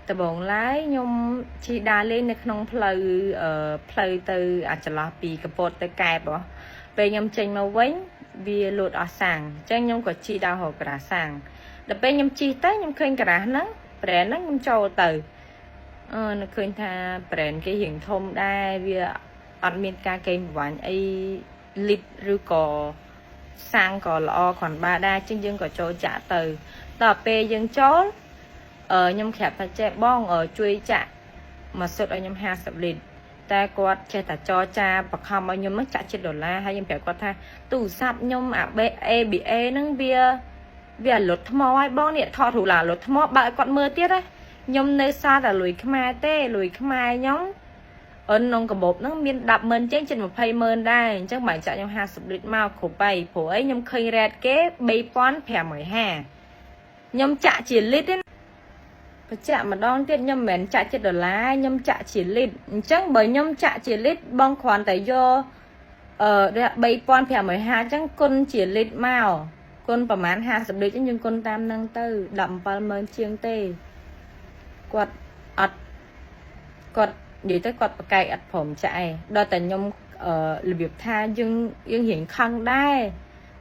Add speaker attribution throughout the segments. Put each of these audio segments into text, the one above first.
Speaker 1: ដំបងឡើយខ្ញុំជិះដើរលេងនៅក្នុងផ្លូវផ្លូវទៅអាចន្លោះពីកពតទៅកែបហ៎ពេលខ្ញុំចេញមកវិញវាលោតអស់សាំងអញ្ចឹងខ្ញុំក៏ជិះដល់រកក្រាស់សាំងដល់ពេលខ្ញុំជិះទៅខ្ញុំឃើញក្រាស់ហ្នឹង brand ហ្នឹងខ្ញុំចូលទៅនឹកឃើញថា brand គេរៀងធំដែរវាអត់មានការកេងប្រវ័ញ្ចអីលីបឬក៏សាំងក៏ល្អគ្រាន់បើដែរជាងយើងក៏ចូលចាក់ទៅដល់ពេលយើងចូលខ្ញុំក្រាបថាចេះបងជួយចាក់មួយសុទ្ធឲ្យខ្ញុំ50លីត្រតែគាត់ចេះតែចរចាបខំឲ្យខ្ញុំហ្នឹងចាក់ជាដុល្លារហើយខ្ញុំប្រាប់គាត់ថាទូរស័ព្ទខ្ញុំអា ABA ហ្នឹងវាវាលុតថ្មឲ្យបងនេះថតរូបឡាលុតថ្មបើឲ្យគាត់មើលទៀតណាខ្ញុំនៅសល់តែលុយខ្មែរទេលុយខ្មែរខ្ញុំអិនក្នុងកាបូបហ្នឹងមាន100000ជាងជិត200,000ដែរអញ្ចឹងបើចាក់ខ្ញុំ50លីត្រមកគ្រប់ហើយព្រោះអីខ្ញុំឃើញ rate គេ3550ខ្ញុំចាក់ជាលីត្រទេបញ្ជាក់ម្ដងទៀតខ្ញុំមិនមែនចាក់ជាដុល្លារខ្ញុំចាក់ជាលីត្រអញ្ចឹងបើខ្ញុំចាក់ជាលីត្របងគ្រាន់តែយក3550អញ្ចឹងគុណជាលីត្រមកគុណប្រហែល50លីត្រអញ្ចឹងយើងគុណតាមនឹងទៅ170,000ជាងទេគាត់អត់គាត់និយាយទៅគាត់ប្រកែកអត់ព្រមចាក់ឯងដល់តែខ្ញុំរបៀបថាយើងយើងរៀងខឹងដែរ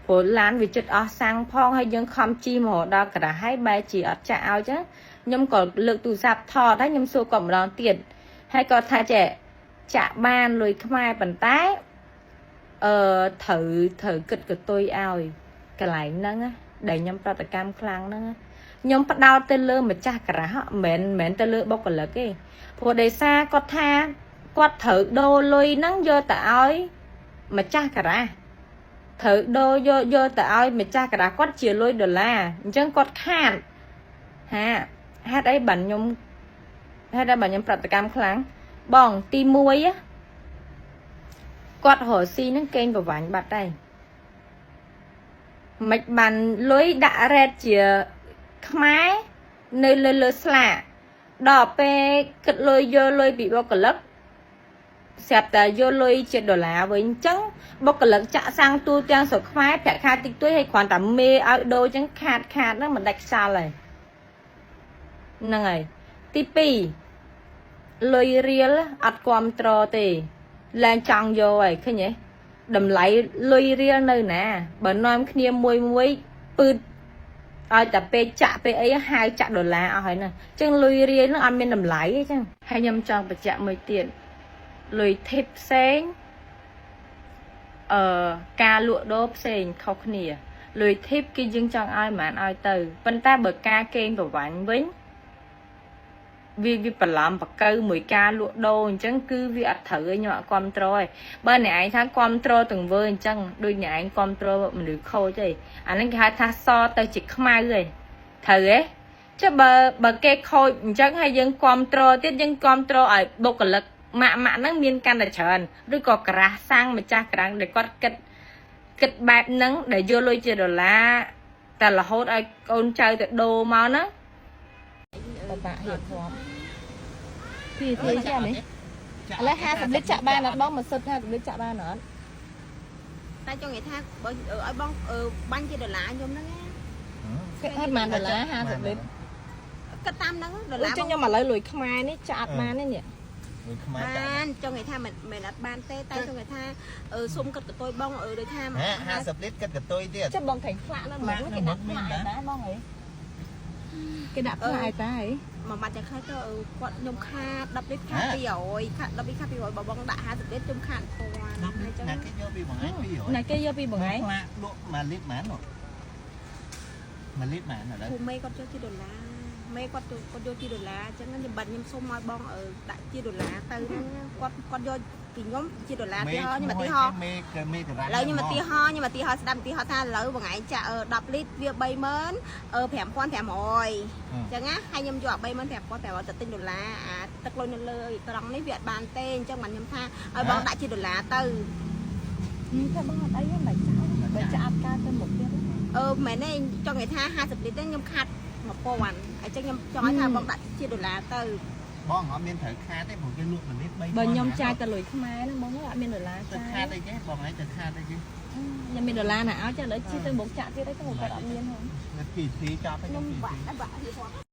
Speaker 1: ព្រោះឡានវាចិត្តអស់សាំងផងហើយយើងខំជិះមករដល់ក្រាស់ហើយបែរជាអត់ចាក់ឲ្យចឹងខ្ញុំក៏លើកទូរស័ព្ទថតហើយខ្ញុំសួរគាត់ម្ដងទៀតហើយគាត់ថាចេះចាក់បានលុយខ្មែរប៉ុន្តែត្រូវត្រូវគិតកតុយឲ្យកន្លែងហ្នឹងណាដែលខ្ញុំប្រតិកម្មខ្លាំងហ្នឹងណាខ្ញុំផ្ដោតទៅលើម្ចាស់ក្រាស់មិនមែនទៅលើបុគ្គលិកទេព្រោះដោយសារគាត់ថាគាត់ត្រូវដូរលុយហ្នឹងយកទៅឲ្យម្ចាស់ក្រាស់ត្រូវដូរយកយកទៅឲ្យម្ចាស់ក្រាស់គាត់ជាលុយដុល្លារអញ្ចឹងគាត់ខាតហាហេតុអីបានខ្ញុំហេតុអីបានខ្ញុំប្រតិកម្មខ្លាំងបងទី1គាត់រកស៊ីហ្នឹងកេងប្រវ័ញ្ចបាត់ហើយមិនបានលុយដាក់ rate ជាខ្មែរនៅលើលើស្លាកដល់ពេលគិតលុយយកលុយពីបុគ្គលិកស្រាប់តែយកលុយជាដុល្លារវិញអញ្ចឹងបុគ្គលិកចាក់សាំងទូទាំងស្រុកខ្មែរប្រាក់ខែតិចតួចហើយគ្រាន់តែមេឲ្យដូរអញ្ចឹងខាតខាតហ្នឹងមិនដាច់ខ្យល់ហើយហ្នឹងហើយទី2លុយរៀលអត់គ្រប់ត្រទេឡើងចង់យកហើយឃើញទេតម្លៃលុយរៀលនៅណាបើនាំគ្នាមួយមួយពឺតឲ្យតែពេលចាក់ពេលអីហៅចាក់ដុល្លារអស់ហើយហ្នឹងអញ្ចឹងលុយរៀលហ្នឹងអត់មានតម្លៃទេចឹងហើយខ្ញុំចង់បញ្ជាក់មួយទៀតលុយ tip ផ្សេងការលក់ដូរផ្សេងខុសគ្នាលុយ tip គឺយើងចង់ឲ្យមិនឲ្យទៅប៉ុន្តែបើការកេងប្រវ័ញ្ចវិញវាវាបន្លំបកៅមួយការលក់ដូរអញ្ចឹងគឺវាអត់ត្រូវឯងខ្ញុំអត់គ្រប់ត្រូលឯងបើអ្នកឯងថាគ្រប់ត្រូលទង្វើអញ្ចឹងដូចអ្នកឯងគ្រប់ត្រូលមនុស្សខូចឯងអាហ្នឹងគេហៅថាសទៅជាខ្មៅឯងត្រូវទេចុះបើបើគេខូចអញ្ចឹងហើយយើងគ្រប់ត្រូលទៀតយើងគ្រប់ត្រូលឲ្យបុគ្គលិកម៉ាក់ម៉ាក់ហ្នឹងមានកាន់តែច្រើនឬក៏ក្រាស់សាំងម្ចាស់ក្រាំងដែលគាត់គិតគិតបែបហ្នឹងដែលយកលុយជាដុល្លារតែរហូតឲ្យកូនចៅទៅដូរមកហ្នឹង
Speaker 2: បបាក់រៀបរាប់ទីទីចានេះឥឡូវ50លីត្រចាក់បានអត់បងមួយសុទ្ធ50លីត្រចាក់បានអត់
Speaker 3: តែចង់និយាយថាបើឲ្យបងបាញ់ជាដុល្លារខ្ញុំហ្នឹងណា
Speaker 2: គេអត់បានដុល្លារ50លីត្រ
Speaker 3: គិតតាមហ្នឹងដុល្លារ
Speaker 2: ចឹងខ្ញុំឥឡូវលុយខ្មែរនេះចាក់អត់បានទេនេះ
Speaker 4: លុយខ្មែរចាក់
Speaker 3: បានចង់និយាយថាមិនមិនអត់បានទេតែចង់និយាយថាសុំគិតកតុយបងដូចថា
Speaker 4: ហ៎50លីត្រគិតកតុយទៀត
Speaker 2: ចាំបងតែងផ្លាកនៅមុខគេដាក់ផ្លាកឯតាបងអីគេដាក់ផ្លាកឯតាអី
Speaker 3: មួយម៉ាត់យ៉ាងខ្លះទៅគាត់ខ្ញុំខាត10លីត្រខាត200ខាត10លីត្រខាត200បើបងដាក់50លីត្រខ្ញុំខាត1000
Speaker 4: 10លីត្រណាគេយកពីមួយថ្ងៃ200
Speaker 2: ណាគេយកពីមួយថ្ងៃ
Speaker 4: ផ្លាកលក់1លីត្រប៉ុន្មាន1លីត្រប៉ុន្មានឥឡូវ
Speaker 3: ពូមេគាត់យកជាដុល្លារមេគាត់គាត់យកជាដុល្លារអញ្ចឹងខ្ញុំបាត់ខ្ញុំសុំឲ្យបងដាក់ជាដុល្លារទៅហ្នឹងគាត់គាត់យកពីខ្ញុំជាដុល្លារទីហោខ្ញុំឧទាហរណ៍
Speaker 4: មេមេការ៉ា
Speaker 3: ឥឡូវខ្ញុំឧទាហរណ៍ខ្ញុំឧទាហរណ៍ស្ដាប់ឧទាហរណ៍ថាឥឡូវមួយថ្ងៃចាក់10លីត្រវា35500អញ្ចឹងណាហើយខ្ញុំយក35500ទៅទិញដុល្លារអាទឹកលុយនៅលើត្រង់នេះវាអត់បានទេអញ្ចឹងបានខ្ញុំថាឲ្យបងដាក់ជាដុល្លារទៅ
Speaker 2: តែបងអត់អីទេមិនចាក់បើចាក់អត់កើតទៅមុខទៀត
Speaker 3: មែនទេចង់និយាយថា50លីត្រទេខ្ញុំខាត់1000អញ្ចឹងខ្ញុំចង់ឲ្យថាបងដាក់ជាដុល្លារទៅ
Speaker 4: បងអត់មានត្រូវខាតទេព្រោះគេលក់1លីត្រ3
Speaker 2: បើខ្ញុំចាយតែលុយខ្មែរហ្នឹងបងអត់មានដុល្លារ
Speaker 4: ទៅ
Speaker 2: ចាយ
Speaker 4: ខាតអីគេបងឯងទៅខាតអីគេ
Speaker 2: ខ្ញុំមានដុល្លារណាឲ្យចាឥឡូវជិះទៅមុខចាក់ទៀតអីទៅគាត់អត់មានហង
Speaker 4: នៅពីធីចប់ហើយ
Speaker 3: ខ្ញុំ
Speaker 4: ពី
Speaker 3: បាក់បាក់